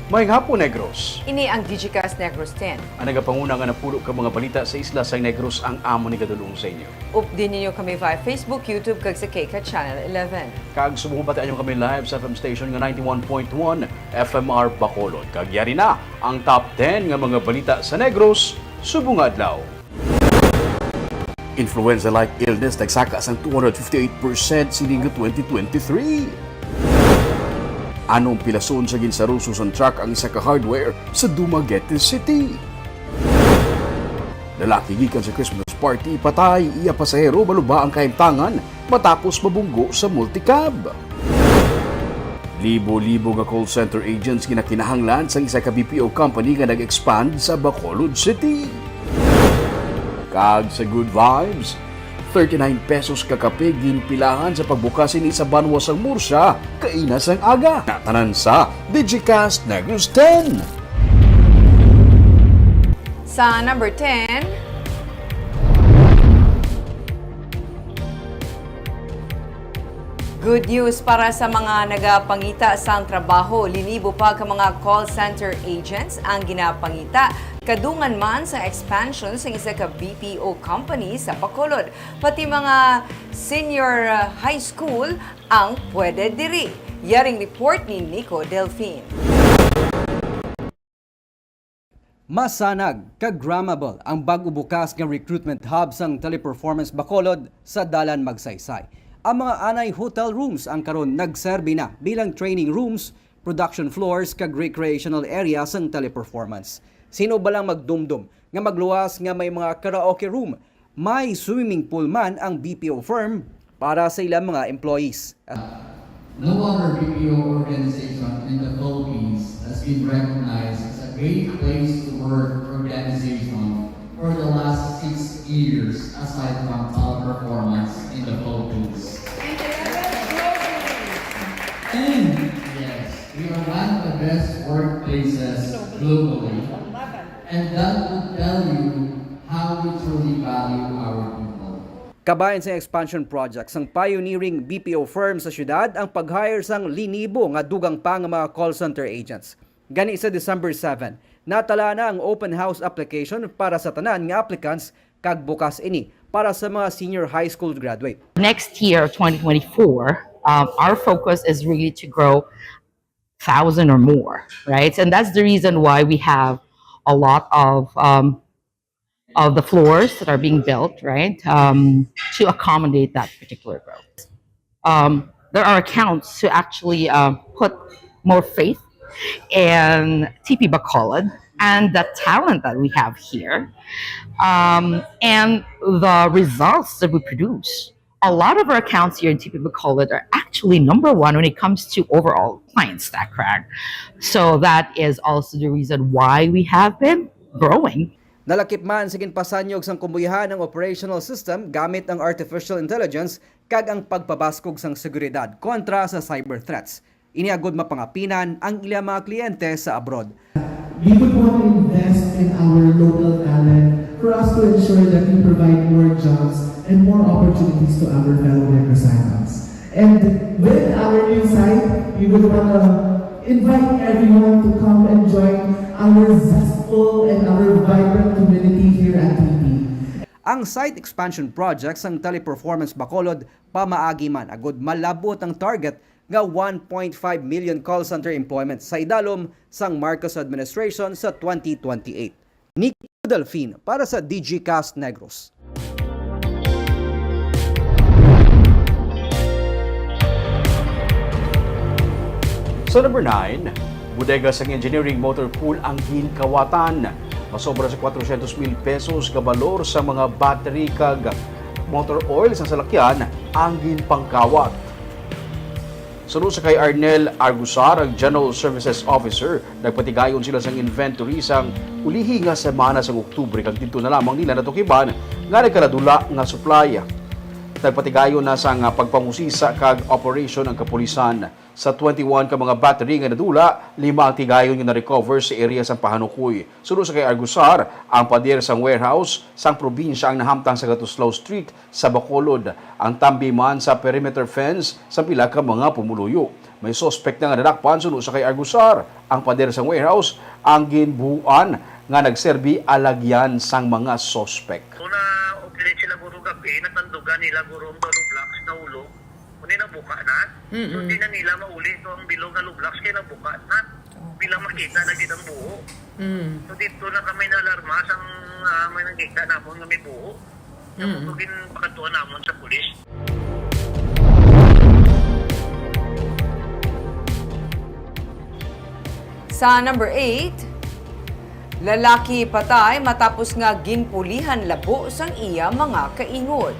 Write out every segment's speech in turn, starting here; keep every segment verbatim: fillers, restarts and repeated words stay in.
Maayong hapon, Negros. Ini ang Digicast Negros ten. Ang nagapanguna nga napulo ka mga balita sa isla sang Negros ang amon igadul-ong sa inyo. Updi ninyo kami via Facebook, YouTube, kag sa K K Channel eleven. Kag subong mabatian nyo kami live sa F M station nga ninety-one point one F M R Bacolod. Kag yari na ang top ten nga mga balita sa Negros subong nga adlaw. Influenza-like illness nagsaka sang two hundred fifty-eight percent sining twenty twenty-three. Anong pilason sa ginsaruso sang truck ang isa ka hardware sa Dumaguete City? Lalaki gikan sa Christmas party patay, iya pasahero maluba ang kahimtangan matapos mabunggo sa multicab. Libo-libo nga call center agents ginakinahanglan sang isa ka B P O company nga nag-expand sa Bacolod City. Kag sa Good Vibes, thirty-nine pesos ka kape ginpilahan sa pagbukas ini sa banwa sang Murcia kaina sang aga. Natanan sa Digicast Negros ten. Sa number ten, good news para sa mga nagapangita sang trabaho. Linibo pa ka mga call center agents ang ginapangita, kadungan man sa expansion sang isa ka B P O company sa Bacolod. Pati mga senior, uh, high school ang pwede diri. Yaring report ni Nico Delfin. Masanag kag grammable ang bag-o bukas nga recruitment hub sang Teleperformance Bacolod sa Dalan Magsaysay. Ang mga anay hotel rooms ang karon nagserbi na bilang training rooms, production floors, kag recreational area sang Teleperformance. Sino ba lang magdumdom nga magluwas nga may mga karaoke room, may swimming pool man ang B P O firm para sa ilang mga employees. No other B P O organization in the Philippines has been recognized as a great place to work organization for the last six years, aside from Teleperformance in the Philippines. And yes, we are one of the best workplaces globally. And that would tell you how we truly value our people. Kabahin sang expansion project sang pioneering B P O firm sa siyudad ang pag-hire sang linibo nga dugang pa nga mga call center agents. Gani sa December seven, natala na ang open house application para sa tanan nga applicants kag bukas ini para sa mga senior high school graduate. Next year, twenty twenty-four, um, our focus is really to grow thousand or more, right? And that's the reason why we have a lot of um, of the floors that are being built, right, um, to accommodate that particular growth. Um, there are accounts who actually uh, put more faith in T P Bacolod and the talent that we have here, um, and the results that we produce. A lot of our accounts here in T P Bacolod are actually number one when it comes to overall client stack rank. So that is also the reason why we have been growing. Nalakip man sa ginpasanyog sang kumbuyahan ang operational system gamit ang artificial intelligence kag ang pagpabaskog sang seguridad kontra sa cyber threats. Ini agud mapangapinan ang ilang mga kliyente sa abroad. We would want to invest in our local talent for us to ensure that we provide more jobs and more opportunities to our fellow Negresanos. And with our new site, we would want to invite everyone to come and join our zestful and our vibrant community here at T P. Ang site expansion project sang Teleperformance Bacolod pamaagi man agud malab-ot ang target nga one point five million call center employment sa idalom sang Marcos administration sa twenty twenty-eight. Nico Delfin para sa Digicast Negros. Sa number nine, bodega sang Engineering Motor Pool ang ginkawatan. Masobra sa kwatrocientos mil pesos ka balor sa mga battery kag motor oil sa salakyan ang ginpangkawat. Suno sa kay Arnel Argusar, ang General Services Officer, nagpatigayon sila sang inventory sang ulihi nga semana sang Oktubre kag didto na lamang nila natukiban nga nagkaladula nga supply. Nagpatigayon na sang pagpangusisa kag operation ang kapulisan. Sa twenty-one ka mga battery nga nadula, lima ang tigayon nga na-recover sa area sang Pahanukoy. Suno sa kay Argusar, ang pader sang warehouse sang probinsya ang nahamtang sa Gatuslao Street sa Bacolod, ang tambi man sa perimeter fence sa pila ka mga pumuluyo. May suspek na nga nadakpan suno sa kay Argusar, ang pader sang warehouse ang ginbuan nga nagserbi alagyan sang mga suspek. Una, operate sila guro gabi, natandugan nila guro ang hollow blocks na ulo. Kundi nabuka na. So, Mm-mm. Di na nila mauli to ang bilog hollow blocks kay nabuka na. Pila makita na gid ang buho. Mm. So, dito na kami naalarma sang, ah, may nakita namon nga may buho. Tapos Mm. Ito ginpakadtuan namon sa pulis. Sa number eight, lalaki patay matapos nga ginpulihan labo sang iya mga kaingod.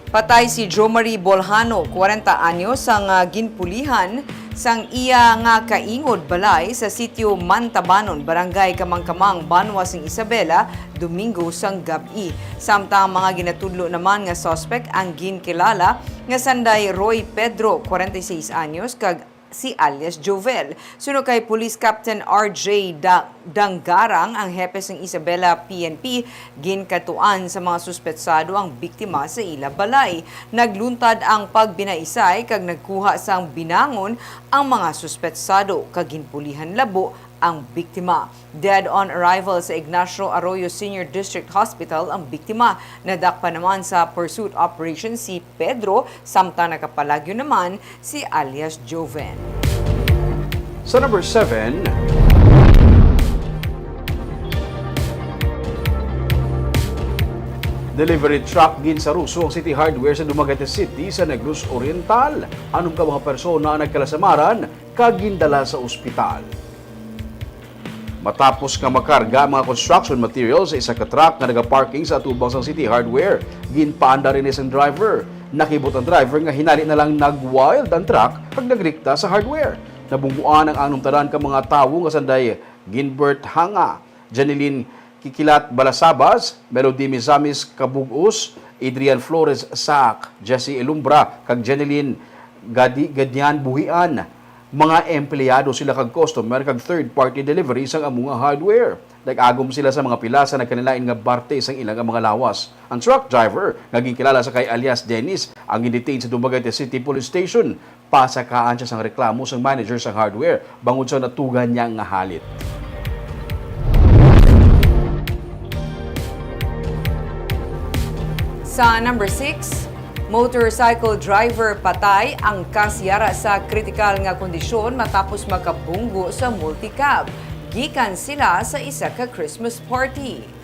Patay si Jo Marie Bolhano, kwarenta anyos, sang, ah, ginpulihan sang iya nga kaingod balay sa sitio Mantabanon, Barangay Kamangkamang, Banwa sang Isabela, Domingo sang gab-i. Samtang ang mga ginatudlo naman nga suspect ang ginkilala nga sanday Roy Pedro, kwarenta y seis anyos, kag si alias Jovel. Suno kay Police Captain R J Da-, Dangarang, ang hepe sang Isabela P N P, ginkatuan sa mga suspetsado ang biktima sa ila balay. Nagluntad ang pagbinaisay kag nagkuha sang binangon ang mga suspetsado kag ginpulihan labo ang biktima. Dead on arrival sa Ignacio Arroyo Senior District Hospital ang biktima. Nadakpan naman sa pursuit operation si Pedro, samtang nakapalagyo naman si alias Joven. Sa number seven, delivery truck ginsaruso ang City Hardware sa Dumaguete City sa Negros Oriental. Anom ka mga persona ang nagkalasamaran kag gindala sa ospital. Matapos nga makarga ang mga construction materials sa isa ka truck nga nagaparking sa atubang sang City Hardware, ginpaandar ini sang driver. Nakibot ang driver nga hinali na lang nag-wild ang truck kag nagrikta sa hardware. Nabungguan ang anom tanan ka mga tawo nga sanday Ginbert Hanga, Janeline Kikilat Balasabas, Melody Mizamis Kabug-os, Adrian Flores Saak, Jesse Elumbra, kag Janeline Gadi-, Gadian Buhian. Mga empleyado sila kag customer kag third-party delivery sang amo nga hardware. Nag-agom sila sa mga pila sa nagkalain-lain nga parte sang ilang mga lawas. Ang truck driver, nga ginkilala sa kay alias Dennis, ang gin-detain sa Dumaguete City Police Station. Pasakaan siya sang reklamo sang manager sang hardware bangod sa natugan niya nga halit. Sa number six, motorcycle driver patay, angkas yara sa kritikal nga kondisyon matapos makabunggo sa multicab. Gikan sila sa isa ka Christmas party.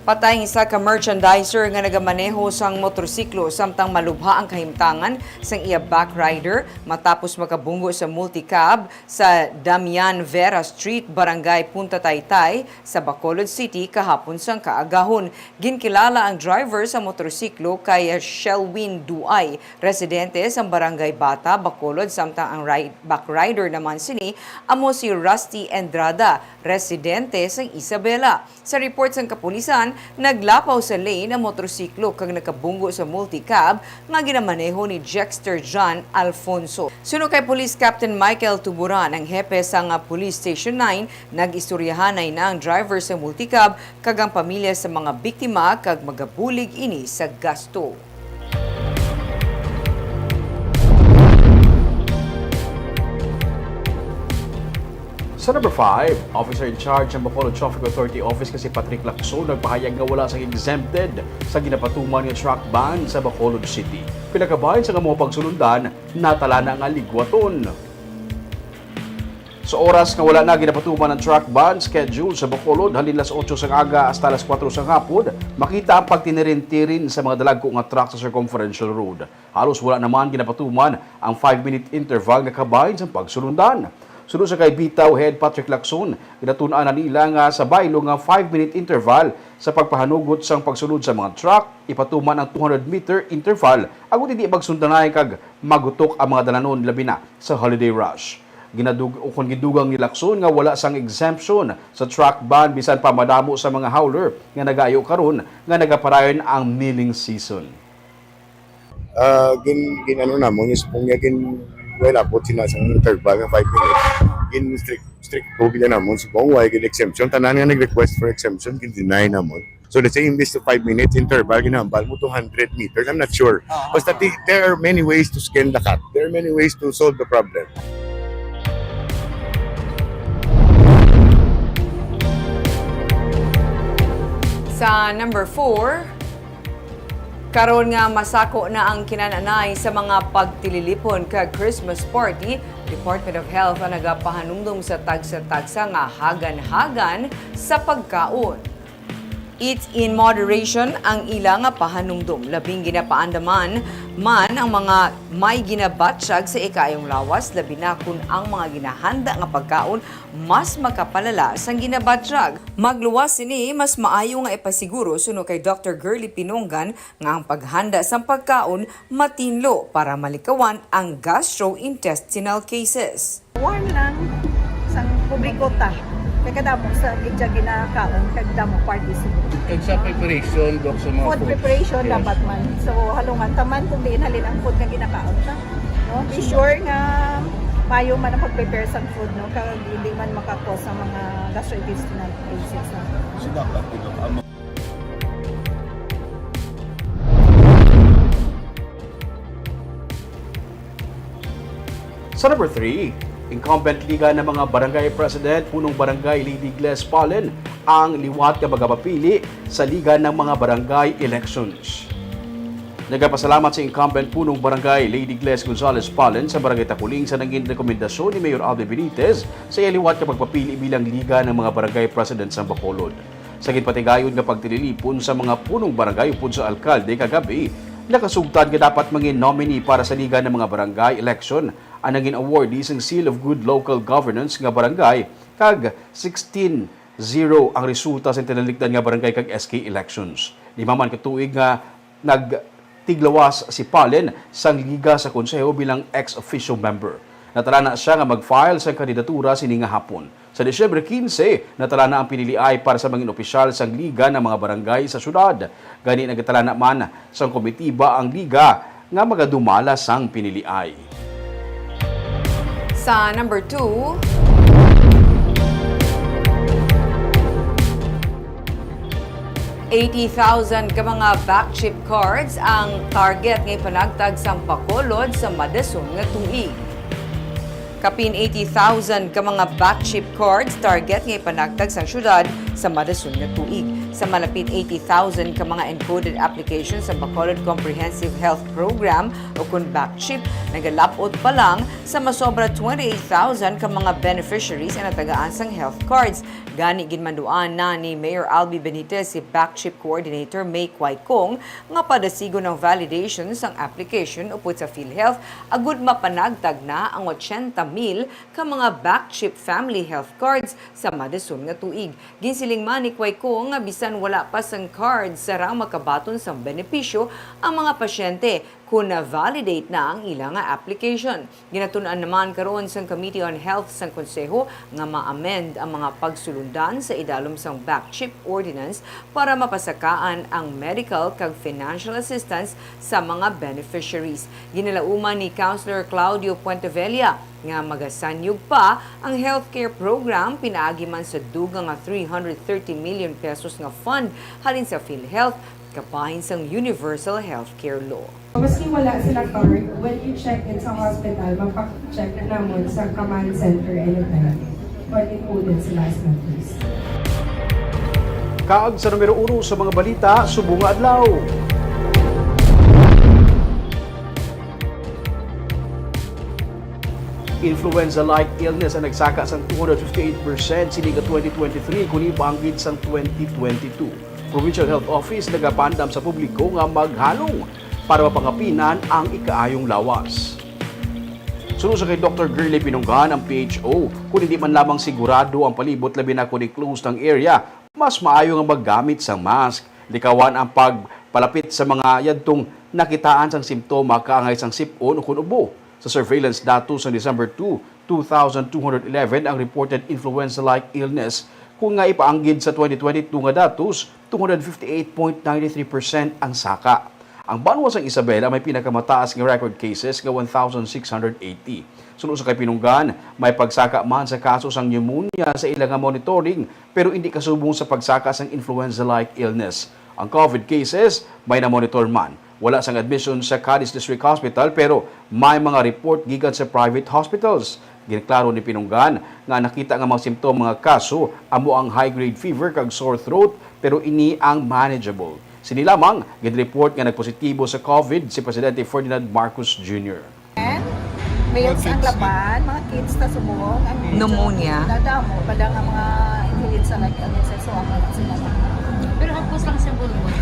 Patay ang isa ka merchandiser nga nagamaneho sang motorsiklo samtang malubha ang kahimtangan sang iya backrider matapos makabunggo sa multicab sa Damian Vera Street, Barangay Punta Taytay, sa Bacolod City kahapon sang kaagahon. Ginkilala ang driver sa motorsiklo kay Shelwin Duay, residente sa Barangay Bata, Bacolod, samtang ang ri-, backrider naman sini amo si Rusty Endrada, residente sa Isabela. Sa report sang kapulisan, naglapaw sa lane ang motorsiklo kag nakabunggo sa multicab nga ginamaneho ni Jexter John Alfonso. Suno kay Police Captain Michael Tuburan, ang hepe sang Police Station nine, nag-istoryahanay na ang driver sa multicab kag ang pamilya sa mga biktima kag magabulig ini sa gasto. Sa number five, officer in charge sa Bacolod Traffic Authority Office nga si Patrick Lacson nagpahayag nga wala sang exempted sa ginapatuman nga truck ban sa Bacolod City. Pila ka bahin sa amo nga pagsulundan natala na nga ligwaton. Sa oras nga wala na ginapatuman ang truck ban schedule sa Bacolod, halin las otso sang aga hasta las kuwatro sang hapon, makita ang pagtinirin-tirin sa mga dalagko nga truck sa Circumferential Road. Halos wala naman ginapatuman ang five-minute interval nga kabahin sang pagsulundan. Suno sa kay Bitaw Head Patrick Lacson, ginatun-an na nila nga sa baylo nga five-minute interval sa pagpahanugot sang pagsulod sa mga truck, ipatuman ang two hundred meter interval agod hindi magsundanay kag magutok ang mga dalanon, labi na sa holiday rush. Ginadug-, ukon gidugang ni Lacson nga wala sang exemption sa truck ban bisan pa madamo sa mga hauler nga nagaayo karon nga nagapadayon ang milling season. Ah, gin, gin ano namon, is kung niya gin, well, abot sila sa interval nga five minutes. Gin strict, strict po gid namon, subong, wala gid exemption. Tanan nga nag-request for exemption, gin deny namon. So let's say, imbis to five minutes interval, ginahambal mo two hundred meters. I'm not sure. Ah. Basta ti-, there are many ways to skin the cat. There are many ways to solve the problem. Sa number four, karon nga masako na ang kinananay sa mga pagtililipon kag Christmas party, Department of Health ang nagapahanumdom sa tagsa-tagsa nga hagan-hagan sa pagkaon. Eat in moderation ang ila nga pahanumdom. Labing ginapaandaman man ang mga may ginabatyag sa ikaayong lawas, labi na kon ang mga ginahanda nga pagkaon mas makapalala sang ginabatyag. Magluwas sini, mas maayo nga ipasiguro suno kay Doktor Girlie Pinongan nga ang paghanda sang pagkaon matinlo para malikawan ang gastrointestinal cases. Warn lang sang publiko ta. Kay kadamo sa gidya ginakaon kag damo party siguro. Kag sa preparation, Doc, sa mga Food foods. preparation Yes. dapat man. So halungan ta man kung diin halin ang food nga ginakaon ta. No? Be sure nga maayo man ang pag-prepare sang food, no, kag hindi man maka-cause sa mga gastrointestinal cases. No? Sinakat ko, Doc, ang Sa number three, incumbent Liga ng mga Barangay President, Punong Barangay Lady Gles Palen, ang liwat nga magapapili sa Liga ng mga Barangay Elections. Nagapasalamat si incumbent Punong Barangay Lady Gles Gonzales Palen sa Barangay Taculing sa nangin rekomendasyon ni Mayor Alvin Benitez sa iya liwat nga pagpapili bilang Liga ng mga Barangay President sa Bacolod. Sa ginpatigayon nga pagtililipon sa mga punong barangay upod sa alkalde kagabi, nakasugtan nga dapat mangin nominee para sa Liga ng mga Barangay election ang nangin awardee sang Seal of Good Local Governance nga barangay, kag sixteen zero ang resulta sa tinalikdan nga barangay kag S K elections. Lima man ka tuig nga nagtiglawas si Palen sang Liga sa Konseho bilang ex officio member. Natalana siya nga mag-file sang kandidatura sini nga hapon. Sa Disyembre quince, natalana ang piniliay para sa mangin opisyal sang Liga ng mga barangay sa syudad. Gani, nagatalana man sang komitiba ang Liga nga magadumala sang piniliay. Sa number two, eighty thousand ka mga BACChip cards ang target nga ipanagtag sang Bacolod sa madason nga tuig. Kapin eighty thousand ka mga BACChip cards target nga ipanagtag sang syudad sa madason nga tuig. Sa malapit eighty thousand ka mga encoded applications sa Bacolod Comprehensive Health Program o kun BACChip, nagalapot pa lang sa masobra twenty-eight thousand ka mga beneficiaries ang natagaan sang health cards. Gani, ginmanduan na ni Mayor Alvin Benitez si BACChip Coordinator May Kuay Kong nga padasigon ang validation sang application upod sa PhilHealth agud mapanagtag na ang ochenta mil ka mga BACChip Family Health Cards sa madason nga tuig. Ginsiling man ni Kuay Kong nga bisan wala pa sang card, sarang makabaton sang benepisyo ang mga pasyente kon na-validate na ang ila nga application. Ginatun-an naman karon sang Committee on Health sang Konseho nga ma-amend ang mga pagsulundan sa idalom sang BACChip Ordinance para mapasakaan ang medical kag financial assistance sa mga beneficiaries. Ginalauman ni Councilor Claudio Puentevella nga magasanyog pa ang healthcare program pinaagi man sa dugang nga three hundred thirty million pesos nga fund halin sa PhilHealth kabahin sang Universal Healthcare Law. Maski wala sila card, when you check in sa hospital, mapag-check namon sa command center anytime. Or included sila as nurses. Kag sa numero uno sa mga balita subong nga adlaw. Influenza-like illness ang nagsaka sang two hundred fifty-eight percent sini nga twenty twenty-three kon ipaanggid sang twenty twenty-two. Provincial Health Office nagapandam sa publiko nga maghalong para mapangapinan ang ikaayong lawas. Suno sa kay Doktor Girlie Pinunggan, ang P H O, kung hindi man lamang sigurado ang palibot, labi na kung i-close ang area, mas maayo nga maggamit sang mask, likawan ang pagpalapit sa mga yadtong nakitaan sang simptoma kaangay sang sip-on o kun ubo. Sa surveillance datos sa December two, two thousand two hundred eleven ang reported influenza-like illness, kun nga ipaanggid sa twenty twenty-two nga datos, two hundred fifty-eight point nine three percent ang saka. Ang banwa sang Isabela may pinakamataas nga record cases nga one thousand six hundred eighty. Suno sa kay Pinunggan, may pagsaka man sa kaso sang pneumonia sa ila nga monitoring, pero indi kasubong sa pagsaka sang influenza-like illness. Ang COVID cases may na-monitor man. Wala sang admission sa Cadiz District Hospital, pero may mga report gikan sa private hospitals. Ginklaro ni Pinunggan nga nakita nga mga simptom nga kaso amo ang high-grade fever kag sore throat, pero ini ang manageable. Sini lamang, ginreport nga nagpositibo sa COVID si Presidente Ferdinand Marcos Junior. And males ang laban, mga kids ta subong, ang medyo Pneumonia. Nadamo, bala nga mga influenza-like illnesses, so ang mga sila. Pero hapos lang sa bulbul.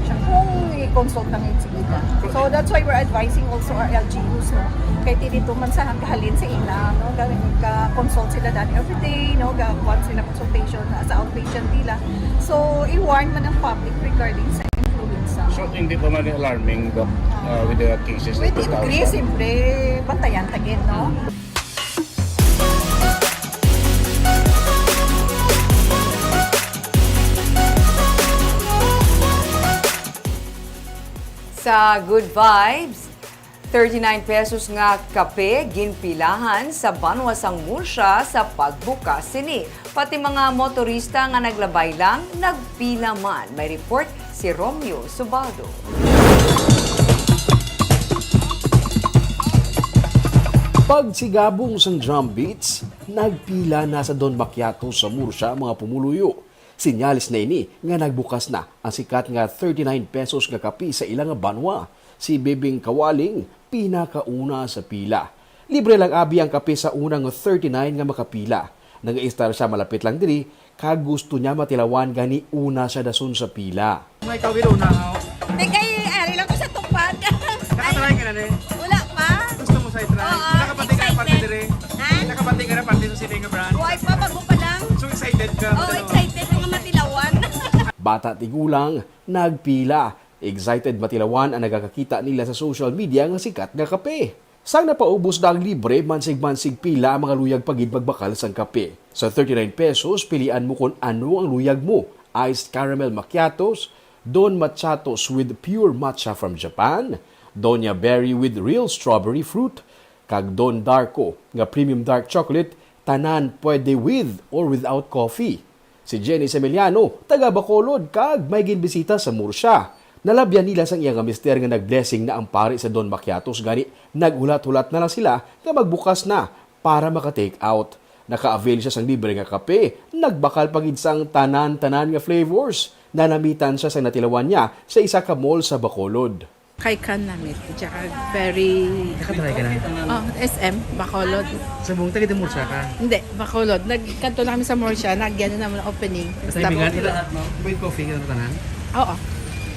Siya kung i-consult ang insigida. So that's why we're advising also our L G Us, no? Kay ti dito man sa hanggahalin sa ila, no? Ga-, ga-consult sila dati every day, no? Ga-, kuwan sila consultation sa outpatient nila. So, i-warn man ang public regarding sa influenza. So, hindi pa man alarming, Doc, uh, with the cases With that increase, siyempre, bantayan ta gid, no? Sa Good Vibes, thirty-nine pesos nga kape ginpilahan sa banwa sang Murcia sa pagbukas sini. Pati mga motorista nga naglabay lang, nagpila man. May report si Romeo Subaldo. Pagsigabong sang drum beats, nagpila na sa Don Macchiato sa Murcia ang mga pumuluyo. Senyales na ini nga nagbukas na ang sikat nga thirty-nine pesos nga kape sa ila nga banwa. Si Bebing Kawaling pinakauna sa pila. Libre lang abi ang kape sa una nga thirty-nine nga makapila. Nagaistar siya malapit lang diri kag gusto niya matilawan gani una siya dason sa pila. May kawil una, oh. Di kay, ari lang ko sa tupad. Nakatry ka na, ne? Wala pa. Gusto mo sa i-try? Oo, Nakabati ka na parte excited. Dire? Ha? Nakabati ka na parte sa sini nga brand? Buhay pa, bago pa lang. So excited ka? Oo, Ano? Excited nga matilawan. Bata tigulang, nagpila. Excited matilawan ang nagakakita nila sa social media nga sikat nga kape. Sang napaubos na ang libre, mansig-mansig pila ang mga luyag pa gid magbakal sang kape. Sa thirty-nine pesos, pilian mo kon ano ang luyag mo, iced caramel macchiatos, Don Macchiatos with pure matcha from Japan, Doña Berry with real strawberry fruit, kag Don Darko nga premium dark chocolate, tanan pwede with or without coffee. Si Jenny Semeliano, taga Bacolod, kag may ginbisita sa Murcia. Nalabyan nila sang iya nga mister nga nag-blessing na ang pari sa Don Macchiatos, gani naghulat-hulat na lang sila nga magbukas na para maka-take out. Naka-avail siya sang libre nga kape, nagbakal pa gid sang tanan-tanan nga flavors. Nanamitan siya sang natilawan niya sa isa ka mall sa Bacolod. Kay Kan Namit, tsaka very Nakatry ka na? Oh, S M, Bacolod. Sa buong taga Murcia ka? Hindi, Bacolod. Nagkanto na kami sa Murcia, nagyan na naman ang opening. Sa Nataybingan, Bacolod. Ito, Boy Coffee, ano tanan? Oo.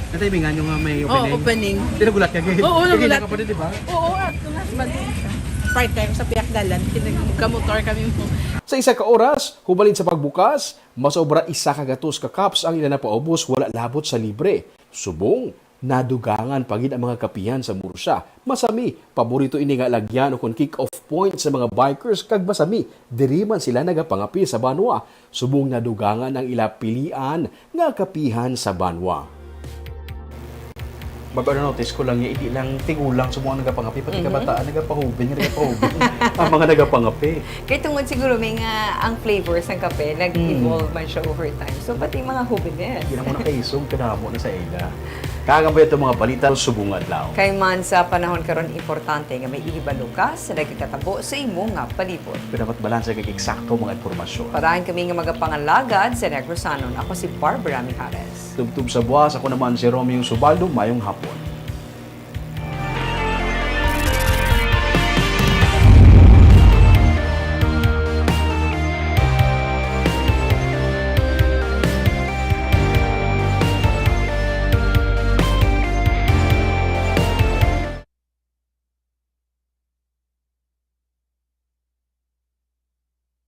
Nataybingan yung, uh, may Oo, opening? Opening. Hindi nagulat ka, gid? Oo, Kaya nagulat. Ka pa din, di ba? Oo, at nung husband ko siya. Part-time sa Piakdalan, kinag-, kamotor kami mo. Sa isa ka oras, hubalin sa pagbukas, masobra isa ka gatos ka cups ang ila napaubos, wala labot sa libre. Subong, nadugangan pa gid ang mga kapihan sa Murcia. Masami, paborito ini nga lagyan ukon kick-off point sa mga bikers, kag masami, diri man sila nagapangapi sa banwa. Subong nadugangan ang ila pilian nga kapihan sa banwa. Baba, na-notice ko lang nga, hindi lang tigulang sa mga nagapangapi, pati Mhm. kabataan nagapahubin, nagapahubin. Ang mga nagapangapi. Kay tungod siguro may nga ang flavor sang kape, nag-evolve Mm. man siya over time. So, pati mga hubines. Hindi na mo nakaisog, kadamo na sa ila. Kagamay itong mga balita subong adlaw. Kay man sa panahon karon, importante nga may ihibalo ka sa nagakatabo sa imo nga palibot. Dapat balanse kag eksakto mga impormasyon. Parahan kami nga magapangalagad sa Negrosanon. Ako si Barbara Mijares. Tubtob sa buwas, ako naman si Romeo Subaldo. Mayong hapon.